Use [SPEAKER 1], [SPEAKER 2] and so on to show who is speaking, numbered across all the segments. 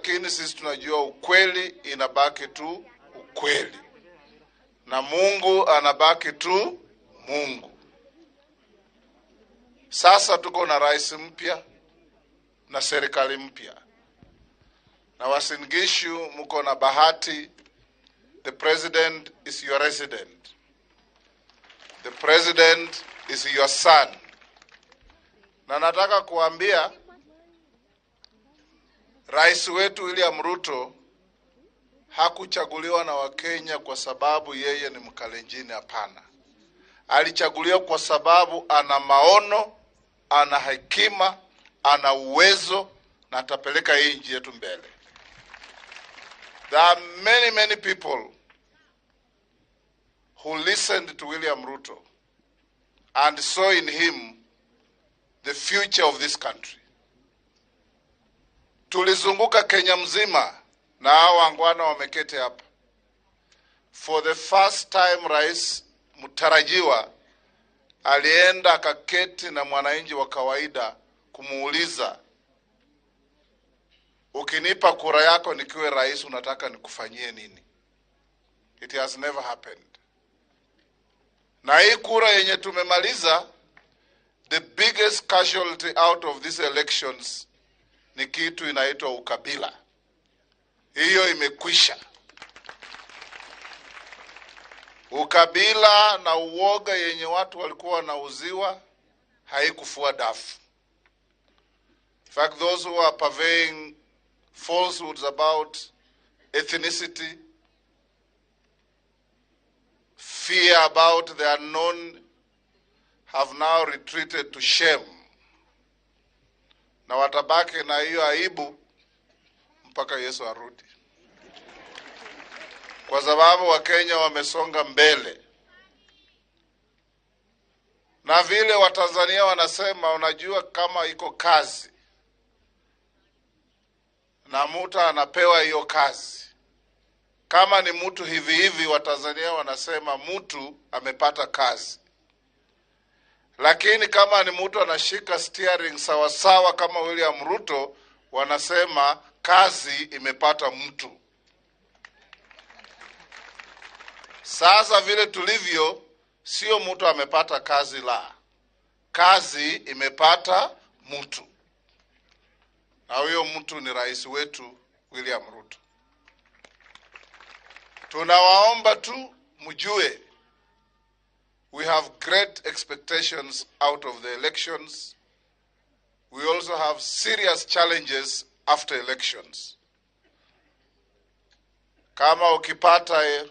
[SPEAKER 1] Lakini sisi tunajua ukweli inabaki tu ukweli, na Mungu anabaki tu Mungu. Sasa tuko na rais mpya na serikali mpya, na Uasin Gishu mko na bahati. The president is your resident, the president is your son. Na nataka kuambia rais wetu William Ruto hakuchaguliwa na Wakenya kwa sababu yeye ni Mkalenjini. Hapana, alichaguliwa kwa sababu ana maono, ana hekima, ana uwezo na atapeleka hii nchi yetu mbele. There are many, many people who listened to William Ruto and saw in him the future of this country. Tulizunguka Kenya mzima na hao wangwana wameketi hapa. For the first time, rais mtarajiwa alienda akaketi na mwananchi wa kawaida kumuuliza, ukinipa kura yako nikiwe rais, unataka nikufanyie nini? It has never happened. Na hii kura yenye tumemaliza, the biggest casualty out of these elections ni kitu inaitwa ukabila. Hiyo imekwisha. Ukabila na uoga yenye watu walikuwa wanauziwa haikufua dafu. In fact, those who are purveying falsehoods about ethnicity, fear about the unknown, have now retreated to shame, na watabaki na hiyo aibu mpaka Yesu arudi, kwa sababu Wakenya wamesonga mbele, na vile Watanzania wanasema, unajua, kama iko kazi na mtu anapewa hiyo kazi, kama ni mtu hivi hivi, Watanzania wanasema mtu amepata kazi, lakini kama ni mtu anashika steering sawasawa sawa kama William Ruto, wanasema kazi imepata mtu. Sasa vile tulivyo, sio mtu amepata kazi, la kazi imepata mtu, na huyo mtu ni rais wetu William Ruto. Tunawaomba tu mjue, we have great expectations out of the elections. We also have serious challenges after elections. Kama ukipata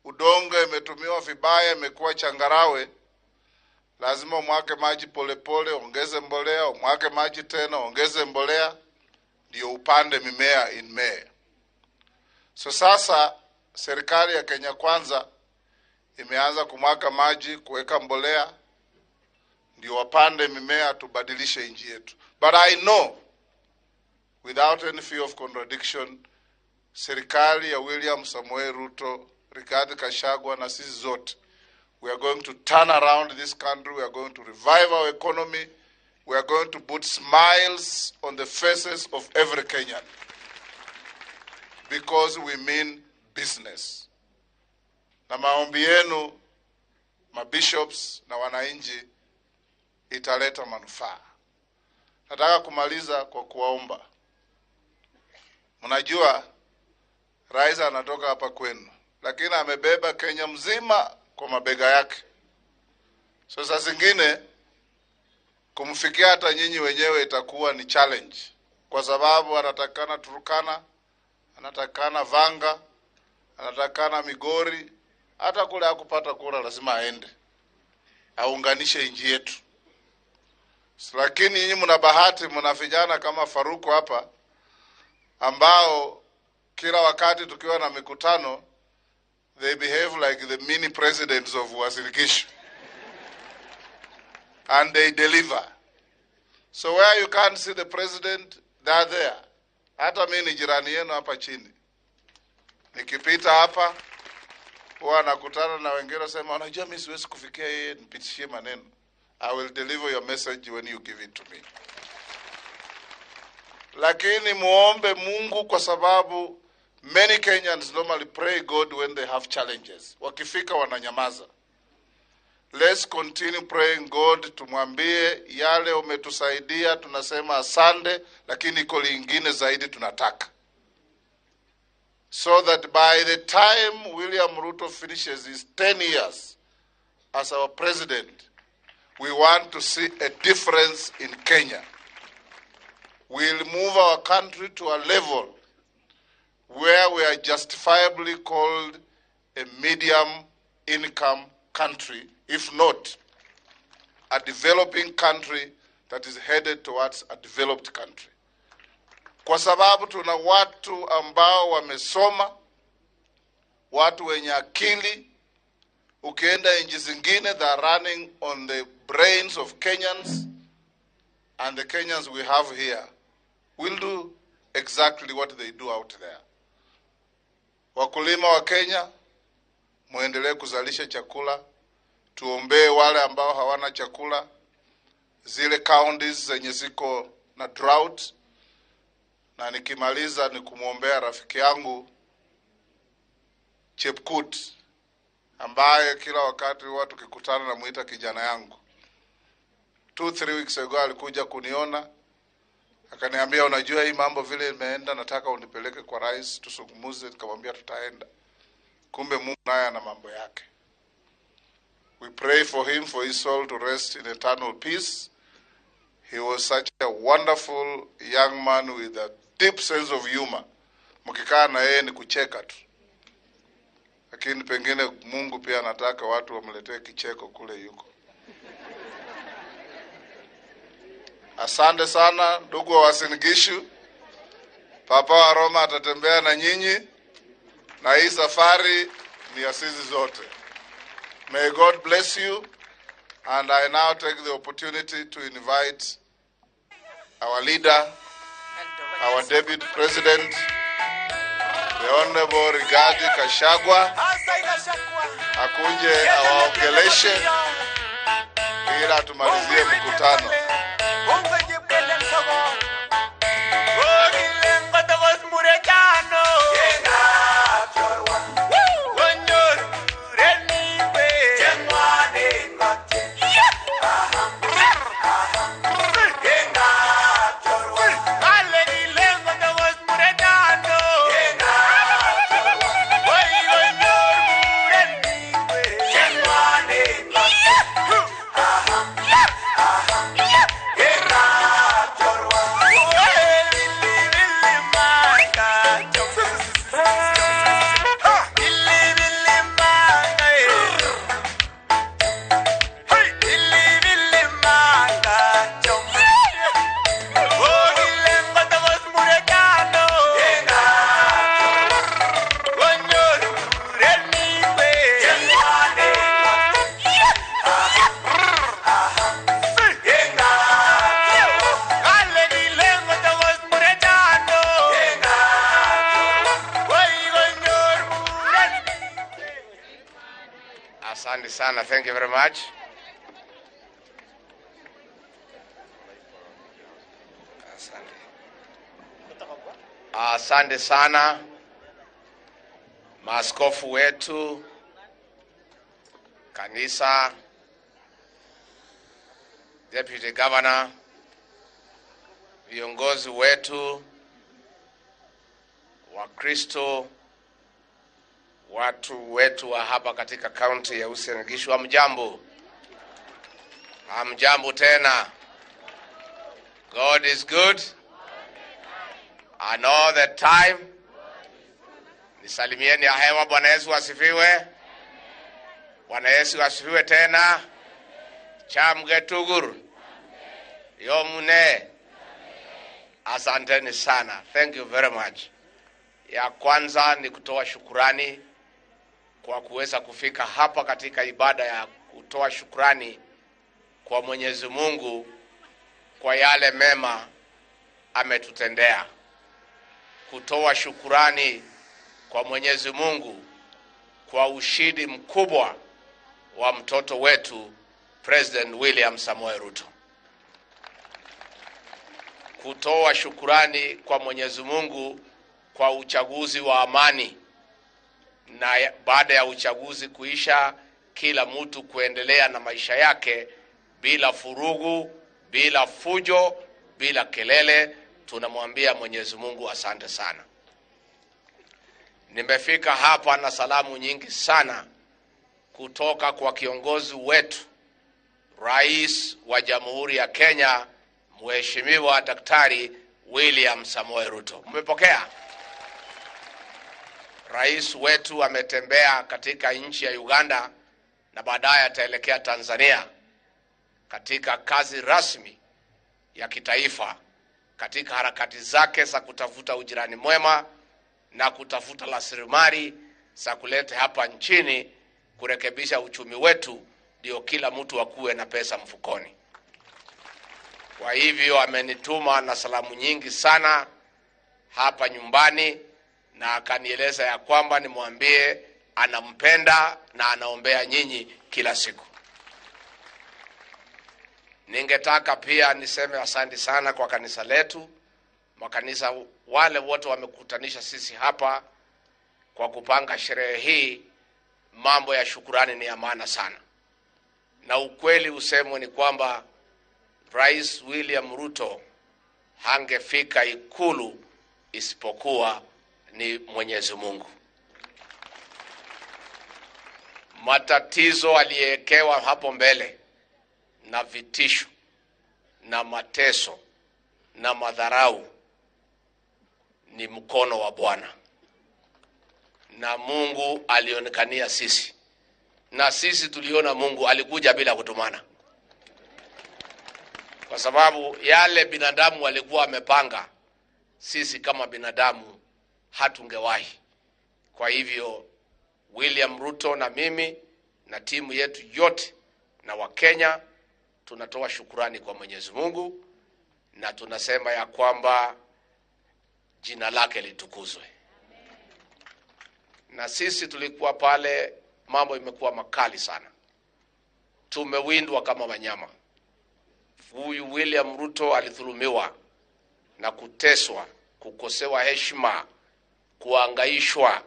[SPEAKER 1] udongo imetumiwa vibaya, imekuwa changarawe, lazima umwage maji polepole, ongeze mbolea, umwage maji tena, ongeze mbolea, ndio upande mimea imee. So sasa serikali ya Kenya Kwanza imeanza kumwaga maji, kuweka mbolea, ndio wapande mimea, tubadilishe nchi yetu. But I know without any fear of contradiction, serikali ya William Samoei Ruto, Rigathi Gachagua na sisi zote, we are going to turn around this country, we are going to revive our economy, we are going to put smiles on the faces of every Kenyan because we mean business. Na maombi yenu mabishops na wananchi italeta manufaa. Nataka kumaliza kwa kuwaomba. Mnajua rais anatoka hapa kwenu, lakini amebeba Kenya mzima kwa mabega yake. So saa zingine kumfikia hata nyinyi wenyewe itakuwa ni challenge, kwa sababu anatakana Turkana, anatakana Vanga, anatakana Migori, hata kule hakupata kura lazima aende aunganishe nchi yetu. Lakini nyinyi mna bahati, mna vijana kama Faruku hapa ambao kila wakati tukiwa na mikutano they behave like the mini presidents of Uasin Gishu and they deliver. So where you can't see the president, they are there. Hata mimi ni jirani yenu hapa chini, nikipita hapa huwa nakutana na wengine sema, unajua mimi siwezi kufikia yeye, nipitishie maneno. I will deliver your message when you give it to me. Lakini muombe Mungu kwa sababu many Kenyans normally pray God when they have challenges. Wakifika wananyamaza. Let's continue praying God, tumwambie yale umetusaidia, tunasema asante, lakini iko lingine zaidi tunataka. So that by the time William Ruto finishes his 10 years as our president, we want to see a difference in Kenya. We'll move our country to a level where we are justifiably called a medium income country, if not a developing country that is headed towards a developed country. Kwa sababu tuna watu ambao wamesoma, watu wenye akili. Ukienda nchi zingine, they are running on the brains of Kenyans, and the Kenyans we have here will do exactly what they do out there. Wakulima wa Kenya, muendelee kuzalisha chakula. Tuombee wale ambao hawana chakula, zile counties zenye ziko na drought. Na nikimaliza ni kumwombea rafiki yangu Chepkut, ambaye kila wakati huwa tukikutana namuita kijana yangu. 2-3 weeks ago alikuja kuniona akaniambia, unajua hii mambo vile imeenda, nataka unipeleke kwa rais tusungumuze. Nikamwambia tutaenda. Kumbe Mungu naye ana mambo yake. We pray for him, for his soul to rest in eternal peace. He was such a wonderful young man with a deep sense of humor. Mkikaa na yeye ni kucheka tu, lakini pengine Mungu pia anataka watu wamletee kicheko kule yuko. Asante sana ndugu wa Uasin Gishu. Papa wa Roma atatembea na nyinyi, na hii safari ni ya sisi zote. May God bless you, and I now take the opportunity to invite our leader, our Deputy President, the Honorable Rigathi Gachagua, akuje awaongeleshe ila tumalizie mkutano.
[SPEAKER 2] Asante sana, thank you very much. Asante. Asante sana maaskofu wetu, kanisa, Deputy Governor, viongozi wetu, Wakristo, watu wetu wa hapa katika kaunti ya Uasin Gishu, hamjambo? Hamjambo tena. God is good and all the time. Nisalimieni ya hewa. Bwana Yesu asifiwe. Bwana Yesu asifiwe tena. Chamge tugur yomune. Asanteni sana. Thank you very much. Ya kwanza ni kutoa shukurani kwa kuweza kufika hapa katika ibada ya kutoa shukrani kwa Mwenyezi Mungu kwa yale mema ametutendea. Kutoa shukurani kwa Mwenyezi Mungu kwa ushindi mkubwa wa mtoto wetu President William Samoei Ruto. kutoa shukurani kwa Mwenyezi Mungu kwa uchaguzi wa amani, na baada ya uchaguzi kuisha, kila mtu kuendelea na maisha yake bila furugu, bila fujo, bila kelele. Tunamwambia Mwenyezi Mungu asante sana. Nimefika hapa na salamu nyingi sana kutoka kwa kiongozi wetu, Rais wa Jamhuri ya Kenya, Mheshimiwa Daktari William Samoei Ruto. Mmepokea? Rais wetu ametembea katika nchi ya Uganda na baadaye ataelekea Tanzania katika kazi rasmi ya kitaifa, katika harakati zake za kutafuta ujirani mwema na kutafuta rasilimali za kuleta hapa nchini kurekebisha uchumi wetu, ndio kila mtu akuwe na pesa mfukoni. Kwa hivyo amenituma na salamu nyingi sana hapa nyumbani, na akanieleza ya kwamba nimwambie anampenda na anaombea nyinyi kila siku. Ningetaka pia niseme asante sana kwa kanisa letu, makanisa wale wote wamekutanisha sisi hapa kwa kupanga sherehe hii. Mambo ya shukurani ni ya maana sana, na ukweli usemwe ni kwamba Rais William Ruto hangefika Ikulu isipokuwa ni Mwenyezi Mungu. Matatizo aliyewekewa hapo mbele na vitisho na mateso na madharau ni mkono wa Bwana, na Mungu alionekania sisi, na sisi tuliona Mungu alikuja bila kutumana, kwa sababu yale binadamu walikuwa wamepanga, sisi kama binadamu hatungewahi. Kwa hivyo William Ruto na mimi na timu yetu yote na Wakenya tunatoa shukurani kwa Mwenyezi Mungu na tunasema ya kwamba jina lake litukuzwe. Na sisi tulikuwa pale, mambo imekuwa makali sana, tumewindwa kama wanyama. Huyu William Ruto alidhulumiwa na kuteswa, kukosewa heshima, kuangaishwa.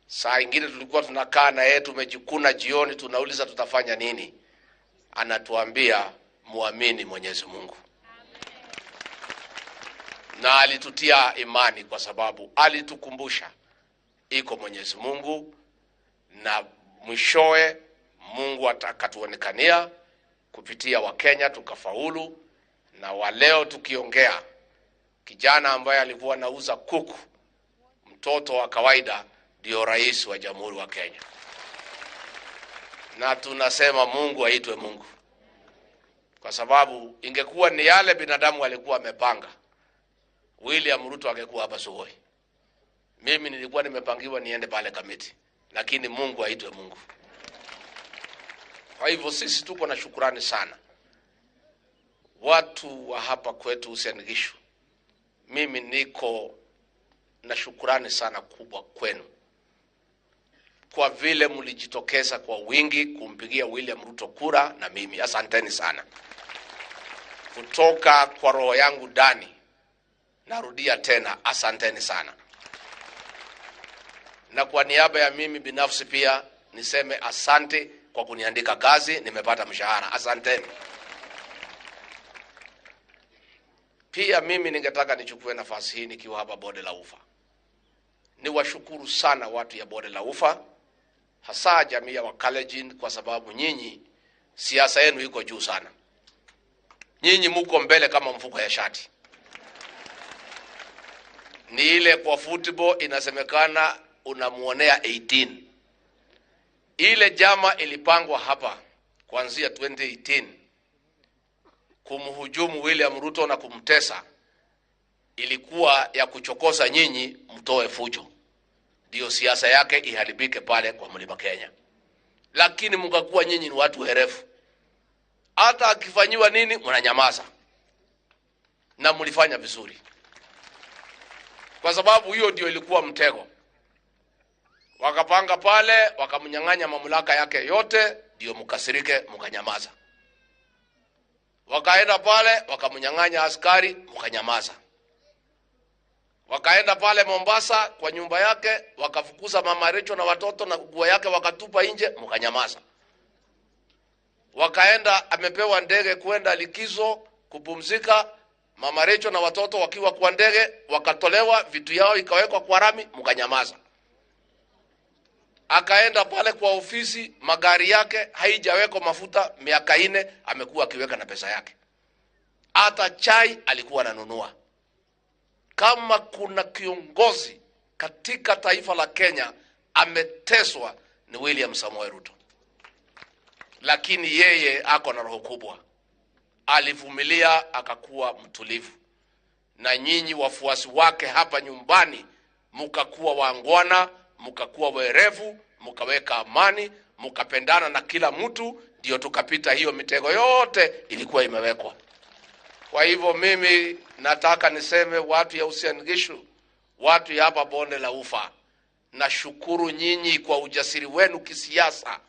[SPEAKER 2] Saa ingine tulikuwa tunakaa na yeye tumejikuna jioni, tunauliza tutafanya nini, anatuambia muamini Mwenyezi Mungu. Na alitutia imani kwa sababu alitukumbusha iko Mwenyezi Mungu, na mwishowe Mungu atakatuonekania kupitia Wakenya tukafaulu. Na waleo tukiongea, kijana ambaye alikuwa anauza kuku, mtoto wa kawaida, ndio rais wa Jamhuri wa Kenya. Na tunasema Mungu aitwe Mungu, kwa sababu ingekuwa ni yale binadamu alikuwa amepanga, William Ruto angekuwa hapa Sugoi. Mimi nilikuwa nimepangiwa niende pale Kamiti, lakini Mungu aitwe Mungu. Kwa hivyo sisi tuko na shukurani sana watu wa hapa kwetu Uasin Gishu. Mimi niko na shukurani sana kubwa kwenu kwa vile mlijitokeza kwa wingi kumpigia William Ruto kura na mimi. Asanteni sana. Kutoka kwa roho yangu ndani, narudia tena, asanteni sana. Na kwa niaba ya mimi binafsi pia niseme asante kwa kuniandika kazi, nimepata mshahara. Asanteni. Pia mimi ningetaka nichukue nafasi hii nikiwa hapa Bonde la Ufa, niwashukuru sana watu ya Bonde la Ufa, hasa jamii ya Wakalenjin, kwa sababu nyinyi siasa yenu iko juu sana. Nyinyi muko mbele kama mfuko ya shati. Ni ile kwa football inasemekana unamuonea 18. Ile jama ilipangwa hapa kuanzia 2018 kumhujumu William Ruto na kumtesa, ilikuwa ya kuchokoza nyinyi mtoe fujo, ndio siasa yake iharibike pale kwa Mlima Kenya. Lakini mkakuwa nyinyi ni watu werevu, hata akifanyiwa nini mnanyamaza, na mlifanya vizuri, kwa sababu hiyo ndio ilikuwa mtego. Wakapanga pale, wakamnyang'anya mamlaka yake yote, ndio mkasirike, mkanyamaza. Wakaenda pale wakamnyang'anya askari, mkanyamaza. Wakaenda pale Mombasa kwa nyumba yake wakafukuza mama Rachel na watoto na nguo yake wakatupa nje, mkanyamaza. Wakaenda, amepewa ndege kwenda likizo kupumzika, mama Rachel na watoto wakiwa kwa ndege wakatolewa vitu yao ikawekwa kwa rami, mkanyamaza. Akaenda pale kwa ofisi, magari yake haijawekwa mafuta miaka 4, amekuwa akiweka na pesa yake. Hata chai alikuwa ananunua. Kama kuna kiongozi katika taifa la Kenya ameteswa ni William Samoei Ruto, lakini yeye ako na roho kubwa, alivumilia akakuwa mtulivu, na nyinyi wafuasi wake hapa nyumbani mkakuwa waangwana, mkakuwa werevu, mkaweka amani, mkapendana na kila mtu, ndio tukapita hiyo mitego yote ilikuwa imewekwa. Kwa hivyo mimi nataka niseme watu ya Uasin Gishu, watu ya hapa bonde la Ufa, nashukuru nyinyi kwa ujasiri wenu kisiasa,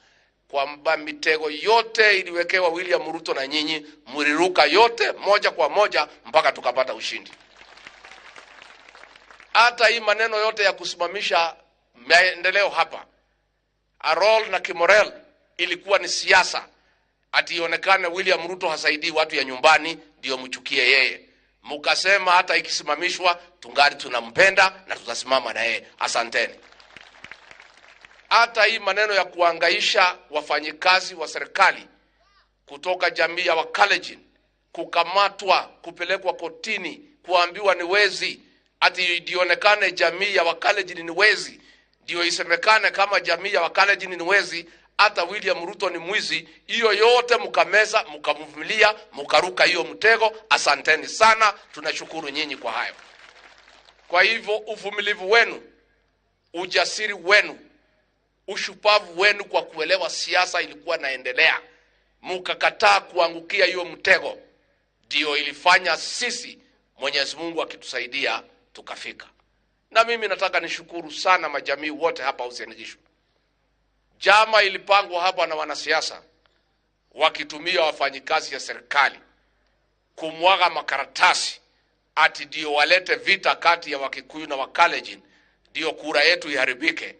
[SPEAKER 2] kwamba mitego yote iliwekewa William Ruto na nyinyi mliruka yote moja kwa moja mpaka tukapata ushindi. Hata hii maneno yote ya kusimamisha maendeleo hapa Arol na Kimorel ilikuwa ni siasa, ati ionekane William Ruto hasaidii watu ya nyumbani ndio mchukie yeye. Mkasema hata ikisimamishwa tungali tunampenda na tutasimama na yeye. Asanteni. Hata hii maneno ya kuangaisha wafanyikazi wa serikali kutoka jamii ya Wakalenjin, kukamatwa, kupelekwa kotini, kuambiwa ni wezi, ati ionekane jamii ya Wakalenjin ni wezi, ndio isemekane kama jamii ya Wakalenjin ni wezi, hata William Ruto ni mwizi. Hiyo yote mkameza, mkamvumilia, mkaruka hiyo mtego. Asanteni sana, tunashukuru nyinyi kwa hayo. Kwa hivyo uvumilivu wenu, ujasiri wenu, ushupavu wenu kwa kuelewa siasa ilikuwa naendelea, mkakataa kuangukia hiyo mtego, ndio ilifanya sisi, Mwenyezi Mungu akitusaidia, tukafika. Na mimi nataka nishukuru sana majamii wote hapa Uasin Gishu. Jama ilipangwa hapa na wanasiasa wakitumia wafanyikazi ya serikali kumwaga makaratasi ati ndio walete vita kati ya Wakikuyu na Wakalenjin, ndio kura yetu iharibike.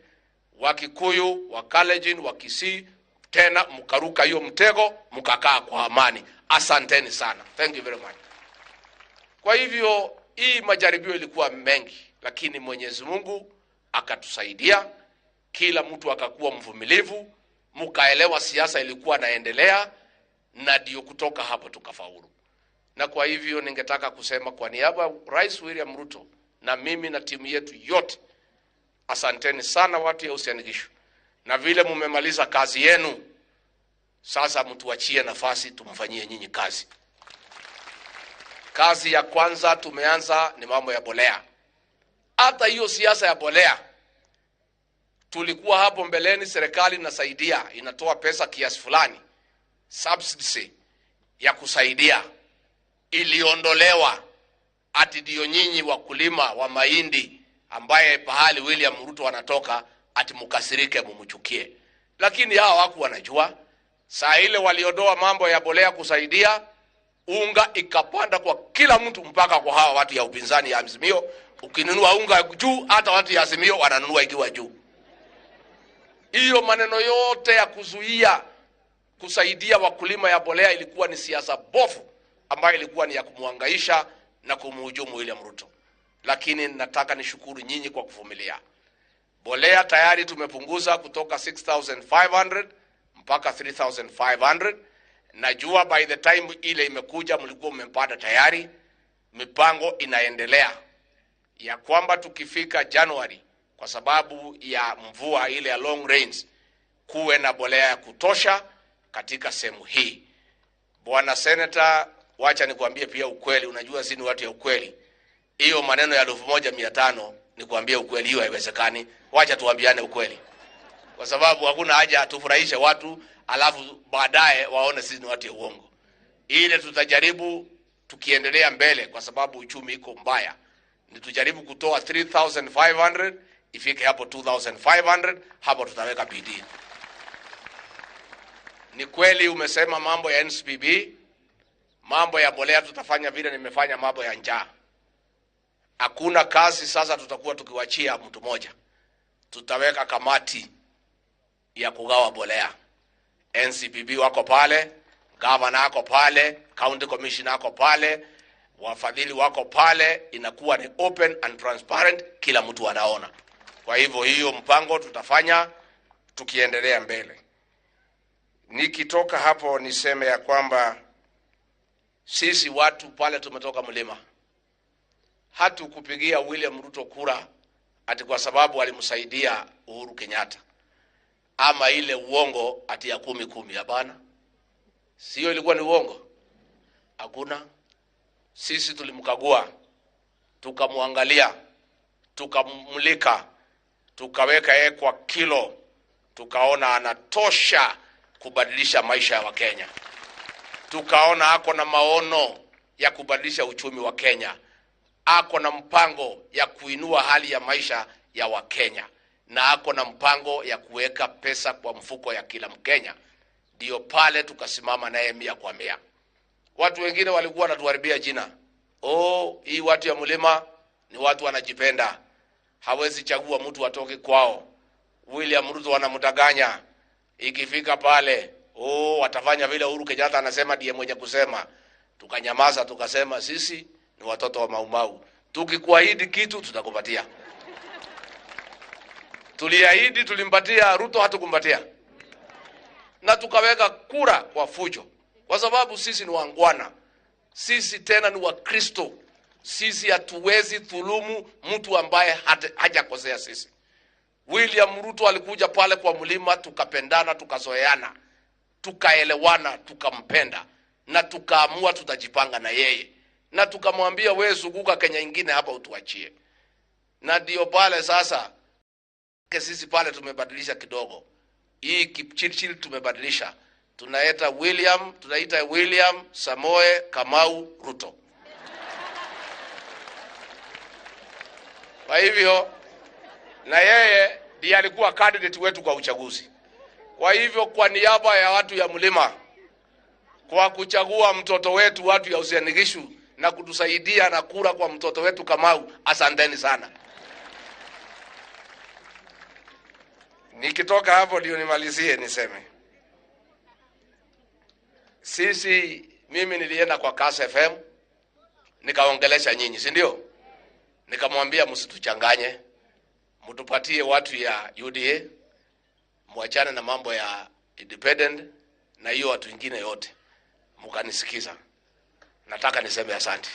[SPEAKER 2] Wakikuyu, Wakalenjin, Wakisii tena mkaruka hiyo mtego, mkakaa kwa amani. Asanteni sana, thank you very much. Kwa hivyo hii majaribio ilikuwa mengi, lakini Mwenyezi Mungu akatusaidia, kila mtu akakuwa mvumilivu, mkaelewa siasa ilikuwa naendelea, na ndio kutoka hapo tukafaulu. Na kwa hivyo ningetaka kusema kwa niaba ya Rais William Ruto na mimi na timu yetu yote, asanteni sana watu ya Uasin Gishu, na vile mumemaliza kazi yenu, sasa mtuachie nafasi tumfanyie nyinyi kazi. Kazi ya kwanza tumeanza ni mambo ya bolea. Hata hiyo siasa ya bolea tulikuwa hapo mbeleni, serikali inasaidia, inatoa pesa kiasi fulani, subsidy ya kusaidia iliondolewa, ati ndio nyinyi wakulima wa mahindi ambaye pahali William Ruto anatoka, ati mukasirike mumchukie. Lakini hao hawakuwa wanajua. Saa ile waliondoa mambo ya bolea kusaidia, unga ikapanda kwa kila mtu, mpaka kwa hawa watu ya upinzani ya Azimio. Ukinunua unga juu, hata watu ya Azimio wananunua ikiwa juu. Hiyo maneno yote ya kuzuia kusaidia wakulima ya bolea ilikuwa ni siasa bofu ambayo ilikuwa ni ya kumwangaisha na kumhujumu William Ruto. Lakini nataka nishukuru nyinyi kwa kuvumilia. Bolea tayari tumepunguza kutoka 6500 mpaka 3500. Najua by the time ile imekuja mlikuwa mmepata tayari. Mipango inaendelea ya kwamba tukifika Januari, kwa sababu ya mvua ile ya long rains, kuwe na bolea ya kutosha katika sehemu hii. Bwana Senator, wacha nikuambie pia ukweli, unajua si ni watu ya ukweli. Hiyo maneno ya 1500 nikuambie ukweli, hiyo haiwezekani. Wacha tuambiane ukweli, kwa sababu hakuna haja tufurahishe watu alafu baadaye waone sisi ni watu ya uongo. Ile tutajaribu tukiendelea mbele, kwa sababu uchumi iko mbaya, ni tujaribu kutoa 3500 ifike hapo 2500, hapo tutaweka bidii. Ni kweli umesema mambo ya NCPB. Mambo ya mbolea tutafanya vile nimefanya mambo ya njaa. Hakuna kazi sasa tutakuwa tukiwachia mtu moja. Tutaweka kamati ya kugawa mbolea. NCPB wako pale, governor ako pale, county commissioner ako pale, wafadhili wako pale, inakuwa ni open and transparent, kila mtu anaona. Kwa hivyo hiyo mpango tutafanya tukiendelea mbele. Nikitoka hapo niseme ya kwamba sisi watu pale tumetoka mlima, hatukupigia William Ruto kura ati kwa sababu alimsaidia Uhuru Kenyatta ama ile uongo ati ya 10-10. Hapana, sio, ilikuwa ni uongo. Hakuna. Sisi tulimkagua, tukamwangalia, tukamulika, tukaweka yeye kwa kilo, tukaona anatosha kubadilisha maisha ya Wakenya. Tukaona ako na maono ya kubadilisha uchumi wa Kenya, ako na mpango ya kuinua hali ya maisha ya Wakenya, na ako na mpango ya kuweka pesa kwa mfuko ya kila Mkenya. Ndio pale tukasimama naye 100%. Watu wengine walikuwa wanatuharibia jina. Oh, hii watu ya mlima ni watu wanajipenda, hawezi chagua mtu atoke kwao. William Ruto wanamdanganya. Ikifika pale, oh, watafanya vile Uhuru Kenyatta anasema ndiye mwenye kusema. Tukanyamaza, tukasema sisi ni watoto wa Maumau, tukikuahidi kitu tutakupatia. Tuliahidi, tulimpatia Ruto, hatukumpatia. Na tukaweka kura kwa fujo, kwa sababu sisi ni wangwana, sisi tena ni Wakristo. Sisi hatuwezi dhulumu mtu ambaye hajakosea sisi. William Ruto alikuja pale kwa mlima, tukapendana, tukazoeana, tukaelewana, tukampenda, na tukaamua tutajipanga na yeye, na tukamwambia wewe zunguka Kenya ingine hapa utuachie. Na ndio pale sasa sisi pale tumebadilisha kidogo. Hii Kipchirchir tumebadilisha. Tunaita William Samoe Kamau Ruto. Kwa hivyo na yeye ndiye alikuwa candidate wetu kwa uchaguzi. Kwa hivyo kwa niaba ya watu ya mlima, kwa kuchagua mtoto wetu watu ya Uasin Gishu na kutusaidia na kura kwa mtoto wetu Kamau, asanteni sana. Nikitoka hapo ndio nimalizie niseme, sisi, mimi nilienda kwa Kass FM nikaongelesha nyinyi, si ndio? Nikamwambia msituchanganye, mtupatie watu ya UDA, muachane na mambo ya independent na hiyo watu wengine yote. Mkanisikiza. Nataka niseme asante.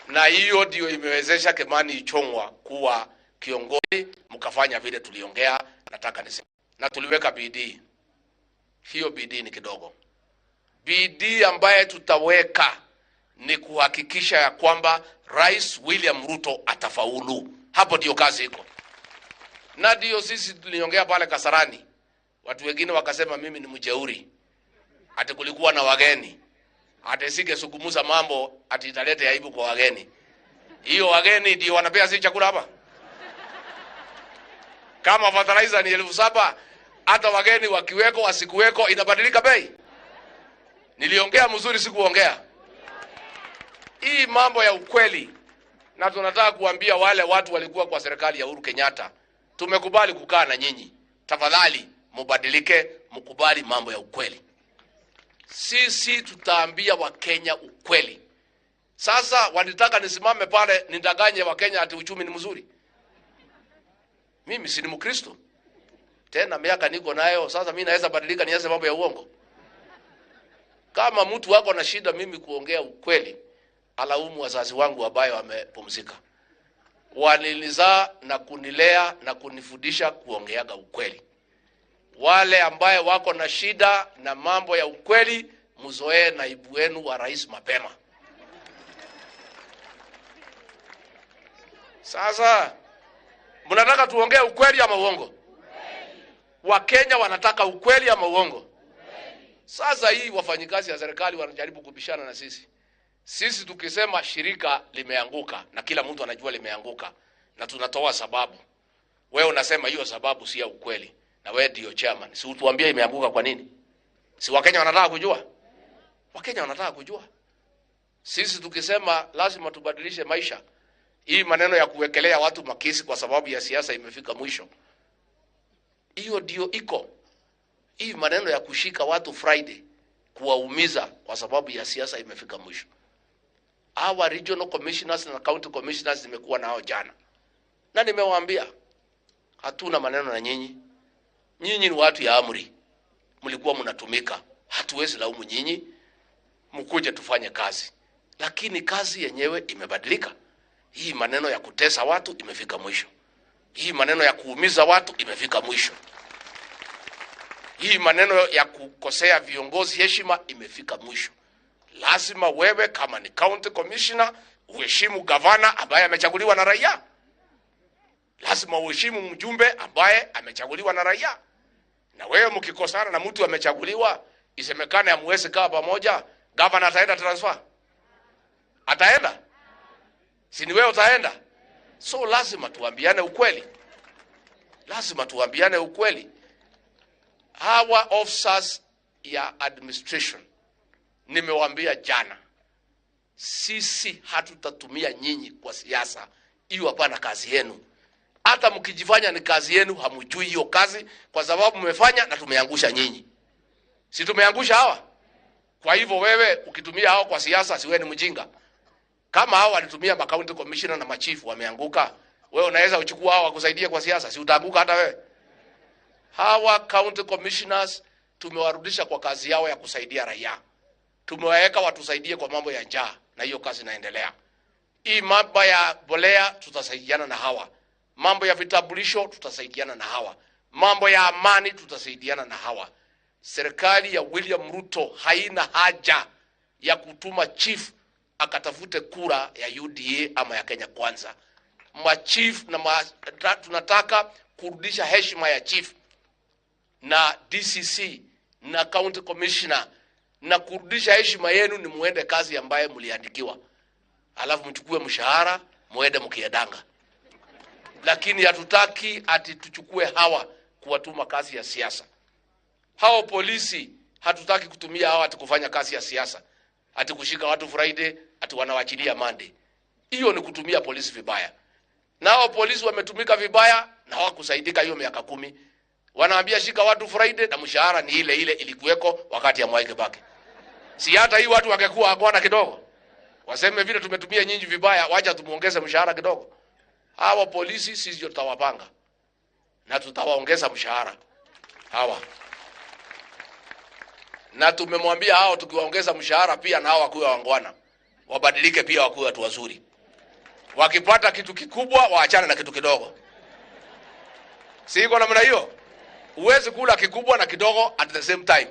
[SPEAKER 2] Na hiyo ndio imewezesha Kimani Ichung'wah kuwa kiongozi, mkafanya vile tuliongea. Nataka niseme. Na tuliweka bidii. Hiyo bidii ni kidogo. Bidii ambaye tutaweka ni kuhakikisha ya kwamba Rais William Ruto atafaulu. Hapo ndio kazi iko. Na ndio sisi tuliongea pale Kasarani. Watu wengine wakasema mimi ni mjeuri, ati kulikuwa na wageni, ati singesungumuza mambo ati italete aibu kwa wageni. Hiyo wageni ndio wanapea sisi chakula hapa. Kama fertilizer ni 7,000, hata wageni wakiweko wasikuweko inabadilika bei. Niliongea mzuri, sikuongea. Hii mambo ya ukweli. Na tunataka kuambia wale watu walikuwa kwa serikali ya Uhuru Kenyatta, tumekubali kukaa na nyinyi, tafadhali mubadilike, mkubali mambo ya ukweli. Sisi tutaambia Wakenya ukweli. Sasa walitaka nisimame pale nidanganye Wakenya ati uchumi ni mzuri. Mimi si ni Mkristo. Tena miaka niko nayo, sasa mimi naweza badilika nianze mambo ya uongo? Kama mtu wako na shida mimi kuongea ukweli, alaumu wazazi wangu ambao wamepumzika. Walinizaa na kunilea na kunifundisha kuongeaga ukweli. Wale ambaye wako na shida na mambo ya ukweli, mzoee naibu wenu wa rais mapema. Sasa mnataka tuongee ukweli ama uongo? Wakenya wanataka ukweli ama uongo? Sasa hii wafanyikazi ya serikali wanajaribu kubishana na sisi. Sisi tukisema shirika limeanguka na kila mtu anajua limeanguka na tunatoa sababu. Wewe unasema hiyo sababu si ya ukweli na wewe ndio chairman. Si utuambie imeanguka kwa nini? Si Wakenya wanataka kujua? Wakenya wanataka kujua. Sisi tukisema lazima tubadilishe maisha, hii maneno ya kuwekelea watu makesi kwa sababu ya siasa imefika mwisho. Hiyo ndio iko. Hii maneno ya kushika watu Friday kuwaumiza kwa sababu ya siasa imefika mwisho. Hawa regional commissioners na county commissioners nimekuwa nao jana, na nimewaambia hatuna maneno na nyinyi. Nyinyi ni watu ya amri, mlikuwa mnatumika, hatuwezi laumu nyinyi, mkuje tufanye kazi, lakini kazi yenyewe imebadilika. Hii maneno ya kutesa watu imefika mwisho. Hii maneno ya kuumiza watu imefika mwisho. Hii maneno ya kukosea viongozi heshima imefika mwisho. Lazima wewe kama ni county commissioner uheshimu gavana ambaye amechaguliwa na raia. Lazima uheshimu mjumbe ambaye amechaguliwa na raia. Na wewe mkikosana na mtu amechaguliwa, isemekane hamuwezi kaa pamoja, gavana ataenda transfer? Ataenda? Si ni wewe utaenda? So lazima tuambiane ukweli. Lazima tuambiane ukweli. Hawa officers ya administration nimewaambia jana, sisi hatutatumia nyinyi kwa siasa. Hiyo hapana kazi yenu. Hata mkijifanya ni kazi yenu, hamjui hiyo kazi, kwa sababu mmefanya na tumeangusha nyinyi. Si tumeangusha hawa? Kwa hivyo wewe ukitumia hawa kwa siasa, si wewe ni mjinga? Kama hawa walitumia ma county commissioner na machifu wameanguka, wewe unaweza uchukua hawa wakusaidie kwa siasa? Si utaanguka hata wewe? Hawa county commissioners tumewarudisha kwa kazi yao ya kusaidia raia. Tumewaweka watusaidie kwa mambo ya njaa, na hiyo kazi inaendelea. Hii mambo ya bolea tutasaidiana na hawa. Mambo ya vitambulisho tutasaidiana na hawa. Mambo ya amani tutasaidiana na hawa. Serikali ya William Ruto haina haja ya kutuma chief akatafute kura ya UDA ama ya Kenya Kwanza. Machief na tunataka kurudisha heshima ya chief na DCC na county commissioner, na kurudisha heshima yenu ni muende kazi ambaye mliandikiwa, alafu mchukue mshahara muende mkiedanga. Lakini hatutaki ati tuchukue hawa kuwatuma kazi ya siasa. Hao polisi hatutaki kutumia hawa ati kufanya kazi ya siasa, ati kushika watu Friday ati wanawachilia Monday. Hiyo ni kutumia polisi vibaya. Na hao polisi wametumika vibaya na hawakusaidika hiyo miaka 10. Wanaambia shika watu Friday na mshahara ni ile ile ilikuweko wakati ya Mwai Kibaki. Si hata hii watu wangekuwa hawana kidogo, waseme vile tumetumia nyinyi vibaya, wacha tumuongeze mshahara kidogo. Hawa polisi sisi ndio tutawapanga na tutawaongeza mshahara hawa. Na tumemwambia hao tukiwaongeza mshahara pia na hao wakuwe wangwana, wabadilike pia wakuwe watu wazuri. Wakipata kitu kikubwa waachane na kitu kidogo. Si iko namna hiyo? Huwezi kula kikubwa na kidogo at the same time.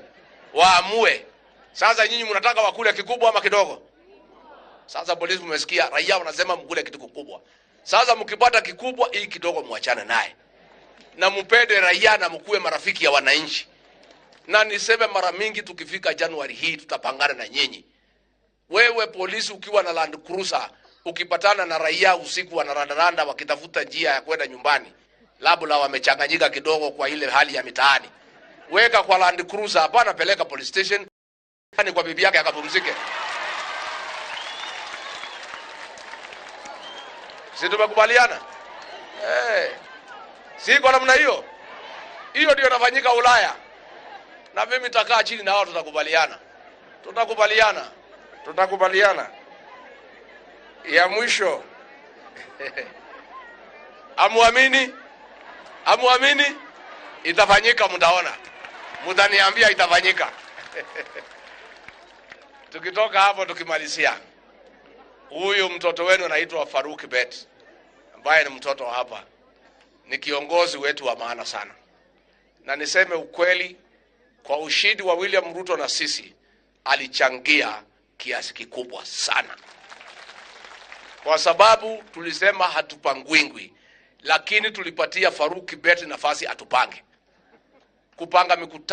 [SPEAKER 2] Waamue. Sasa nyinyi mnataka wakule kikubwa ama kidogo? Sasa polisi mmesikia raia wanasema mkule kitu kikubwa. Sasa mkipata kikubwa, hii kidogo muachane naye. Na mpende raia na mkuwe marafiki ya wananchi. Na niseme mara mingi, tukifika Januari hii tutapangana na nyinyi. Wewe polisi ukiwa na Land Cruiser, ukipatana na raia usiku wanarandaranda wakitafuta njia ya kwenda nyumbani, labda wamechanganyika kidogo kwa ile hali ya mitaani, weka kwa Land Cruiser, hapana peleka police station, ni kwa bibi yake akapumzike. Si tumekubaliana? Si kwa namna hiyo? Hiyo ndio inafanyika Ulaya. Na mimi nitakaa chini na wao, tutakubaliana. Tutakubaliana. Tutakubaliana. Ya mwisho. Amuamini? Amuamini? Itafanyika, mtaona. Mtaniambia itafanyika. Tukitoka hapo tukimalizia, huyu mtoto wenu anaitwa Farouk Kibet, ambaye ni mtoto wa hapa. Ni kiongozi wetu wa maana sana. Na niseme ukweli, kwa ushindi wa William Ruto na sisi alichangia kiasi kikubwa sana. Kwa sababu tulisema hatupangwingwi, lakini tulipatia Farouk Kibet nafasi atupange. Kupanga mikutano